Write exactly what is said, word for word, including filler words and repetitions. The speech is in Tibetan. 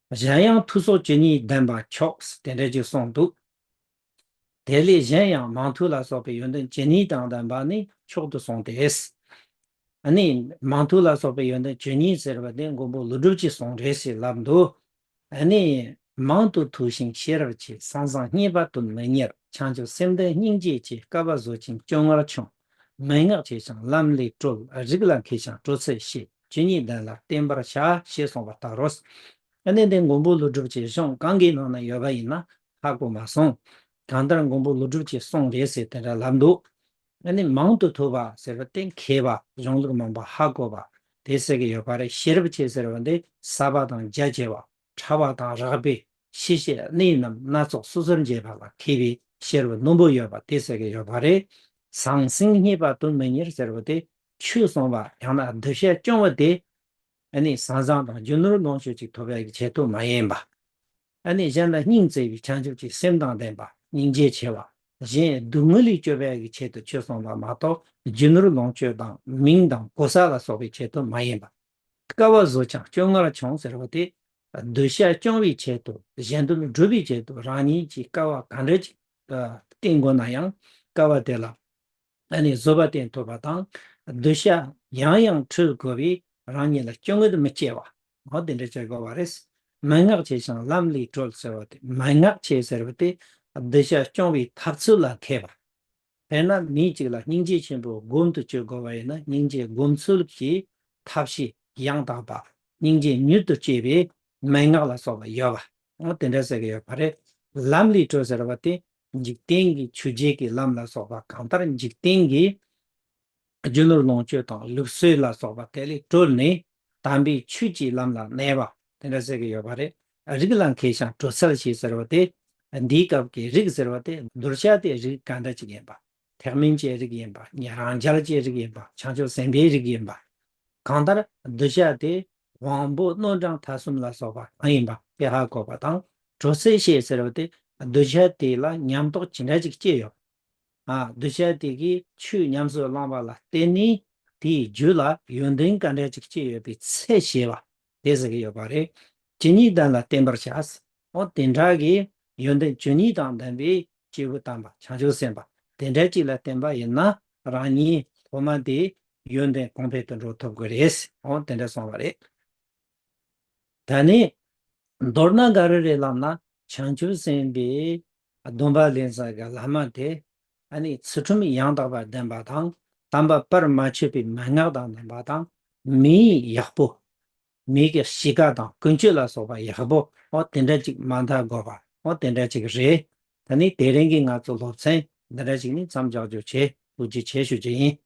གཞན་ཡང་ཐོས་སོགས་བཅུ་གཉིས་ལྡན་པ་མཆོག་དེ་འདྲ་ཅིག་གསུངས་འདུག་དེ་ལས་གཞན་ཡང་མང་ཐོས་ལ་སོགས་པའི་ཡོན་ཏན་བཅུ་གཉིས་དང་ལྡན་པ་ནི་མཆོག་ཏུ་གསུངས་ཏེ། ཨ་ནི་མང་ཐོས་ལ་སོགས་པའི་ཡོན་ཏན་བཅུ་གཉིས་ཟེར་བ་དེ་མགོན་པོ་ཀླུ་སྒྲུབ་ཀྱིས་གསུངས་རེད་ཞེས་ལབ་འདུག་ཨ་ནི་མང་དུ་ཐོས་ཤིང་ཤེས་རབ་ཆེ། ཟང་ཟིང་རྙེད་པ་དོན་མི་གཉེར། བྱང་ཆུབ་སེམས་ལྡན་སྙིང་རྗེ་ཆེ། དཀའ་བ་བཟོད་ཅིང་སྐྱོ་ངལ་ཆུང་། མན་ངག་ཆེ་ཞིང་ལམ་ལས་གྲོལ། རིགས་ལ་མཁས་ཤིང་དྲོད་ཚད་ཤེས། བཅུ་གཉིས་ལྡན་ལ་བསྟེན་པར་བྱ། ཞེས་གསུངས་པ་ལྟར་རོ། ཨ་ནི་འདི་མགོན་པོ་ཀླུ་སྒྲུབ་ཀྱི་གཞུང་གང་གི་ནང་ན་ཡོད་པ་ཡིན་ན་ཧ་གོ་མ་སོང་། གང་ལྟར་མགོན་པོ་ཀླུ་སྒྲུབ་ཀྱིས་གསུངས་རེད་ཟེར་དེ་འདྲ་ལབ་འདུག་ཨ་ནི་མང་དུ་ཐོས་པ་ཟེར་བ་དེ་མཁས་པ། གཞུང་ལུགས་མང་པོ་ཧ་གོ་བ། དེ་ཟེར་གྱི་ཡོད་པ་རེད། ཤེས་རབ་ཆེ་ཟེར་བ་འདི་ཟབ་པ་དང་རྒྱ་ཆེ་བ། ཕྲ་བ་དང་རགས་པའི་ཤེས་བྱའི་གནས་རྣམས་སྣ་ཚོགས་སོ་སོར་འབྱེད་པ་ལ་མཁས་པའི་ཤེས་རབ་རྣོན་པོ་ཡོད་པ་དེ་ཟེར་གྱི་ཡོད་པ་རེད། ཟང་ཟིང་རྙེད་པ་དོན་མི་གཉེར་ཟེར་བ་དེ་ཆོས་གསུངས་པ་ཡང་ན་གདུལ་བྱ་སྐྱོང་བ་དེ། ཨ་ནི་ཟང་ཟིང་དང་རྒྱུ་ནོར་ལོངས་སྤྱོད་ཅིག་ཐོབ་ཡག་གི་ཆེད་དུ་མ་ཡིན་པ། ཨ་ནི་གཞན་ལ་སྙིང་བརྩེ་བའི་བྱང་ཆུབ་ཀྱི་སེམས་དང་ལྡན་པ། སྙིང་རྗེ་ཆེ་བ། གཞན་སྡུག་བསྔལ་ལས་སྐྱོབ་ཡག་གི་ཆེད་དུ་ཆོས་གསུངས་པ་མ་གཏོགས་རྒྱུ་ནོར་ལོངས་སྤྱོད་དང་མིང་དང་གོ་ས་ལ་སོགས་པའི་ཆེད་དུ་མ་ཡིན་པ། དཀའ་བ་བཟོད་ཅིང་སྐྱོ་ངལ་ཆུང་ཟེར་བ་དེ། གདུལ་བྱ་སྐྱོང་བའི་ཆེད་དུ་གཞན་དོན་སྒྲུབ་པའི་ཆེད་དུ་རང་ཉིད་ཀྱིས་དཀའ་བ་ག་འདྲ་ཅིག་བསྟེན་དགོས་ན་ཡང་དཀའ་བ་དེ་ལ། ཨ་ནི་བཟོད་པ་བསྟེན་ཐུབ་པ་དང་། གདུལ་བྱ་ཡང་ཡང་འཁྲུལ་དགོས་པས་རང་ཉིད་ལ་སྐྱོ་ངལ་མི་སྐྱེ་བ། འོ་དེ་འདྲ་བྱེད་དགོས་པ་རེད། མན་ངག་ཆེ་ཞིང་ལམ་ལས་གྲོལ་ཟེར་བ་དེ། མན་ངག་ཆེ་ཟེར་བ་དེ་གདུལ་བྱ་སྐྱོང་བའི་ཐབས་ཚུལ་ལ་མཁས་པ། དཔེར་ན་མི་གཅིག་ལ་སྙིང་རྗེ་ཆེན་པོ་སྒོམ་དུ་བཅུག་དགོས་པ་ཡིན་ན་སྙིང་རྗེ་སྒོམ་ཚུལ་གྱི་ཐབས་ཤེས་ཡང་དག་པ། སྙིང་རྗེ་མྱུར་དུ་སྐྱེ་བའི་མན་ངག་ལ་སོགས་པ་ཡོད་པ། འོ་དེ་འདྲ་ཟེར་གྱི་ཡོད་པ་རེད། ལམ་ལས་གྲོལ་ཟེར་བ་དེ་འཇིག་རྟེན་གྱི་ཆོས་བརྒྱད་ཀྱི་ལམ་ལ་སོགས་པ། གང་ལྟར་འཇིག་རྟེན་གྱི་རྒྱུ་ནོར་ལོངས་སྤྱོད་དང་ལུགས་སྲོལ་ལ་སོགས་པ་དེ་ལས་གྲོལ་ནས་དམ་པའི་ཆོས་ཀྱི་ལམ་ལ་གནས་པ་དེ་འདྲ་ཟེར་གྱི་ཡོད་པ་རེད། རིགས་ལ་མཁས་ཤིང་དྲོད་ཚད་ཆེ་ཟེར་བ་དེ། འདིའི་སྐབས་ཀྱི་རིགས་ཟེར་བ་དེ་གདུལ་བྱ་དེ་རིགས་ག་འདྲ་ཅིག་ཡིན་པ། ཐེག་དམན་གྱི་རིགས་ཡིན་པ། ཉན་རང་རྒྱལ་གྱི་རིགས་ཡིན་པ། བྱང་ཆུབ་སེམས་དཔའི་རིགས་ཡིན་པ། གང་ལྟར་གདུལ་བྱ་དེ་དབང་པོ་རྣོ་འགྲངས་ཐ་གསུམ་ལ་སོགས་པ་གང་ཡིན་པ་དེ་ཧ་གོ་བ་དང་། དྲོད་ཚད་ཤེས་ཟེར་བ་དེ་གདུལ་བྱ་དེ་ལ་ཉམས་རྟོགས་ཇི་འདྲ་ཅིག་སྐྱེས་ཡོད། ཨ། གདུལ་བྱ་དེ་གིས་ཆོས་ཉམས་སུ་བླངས་པ་ལ་བརྟེན་ནས་དེའི་རྒྱུད་ལ་ཡོན་ཏན་ག་འདྲ་ཅིག་སྐྱེས་ཡོད་པའི་ཚད་ཤེས་པ་དེ་ཟེར་གྱི་ཡོད་པ་རེད། ཇི་སྙེད་ལྡན་ལ་བསྟེན་པར་བྱ། འོ་དེ་འདྲ་གི་ཡོན་ཏན་ཇི་སྙེད་དང་ལྡན་པའི་སྐྱེས་བུ་དམ་པ་བྱང་ཆུབ་སེམས་དཔའ་དེ་འདྲ་ཅིག་ལ་བསྟེན་པ་ཡིན་ན་རང་ཉིད་ཐོག་མ་དེ་ཡོན་ཏན་གོང་འཕེལ་དུ་འགྲོ་ཐུབ་ཀྱི་རེད། འོ་དེ་འདྲ་གསུངས་པ་རེད། ད་ནི་མདོར་ན་ག་རེ་རེད་ལབ་ན། བྱང་ཆུབ་སེམས་དཔའི་སྡོམ་པ་ལེན་ས་གི་བླ་མ་དེ་ཨ་ནི་ཚུལ་ཁྲིམས་ཡང་དག་པར་ལྡན་པ་དང་། དམ་པ་བར་མ་ཆད་པའི་མན་ངག་དང་ལྡན་པ་དང་། མིའི་ཡག་པོ། མི་གི་གཤིས་ཀ་དང་ཀུན་སྤྱོད་ལ་སོགས་པ་ཡག་པོ། འོ་དེ་འདྲ་ཅིག་མ་འདའ་དགོས་པ། འོ་དེ་འདྲ་ཅིག་རེད། ད་ནི་དེ་རིང་གི་ང་ཚོ་སློབ་ཚན་འདི་འདྲ་ཅིག་ནི་མཚམས་འཇོག་རྒྱུ་བྱེད། ཐུགས་རྗེ་ཆེ་ཞུ་རྒྱུ་ཡིན།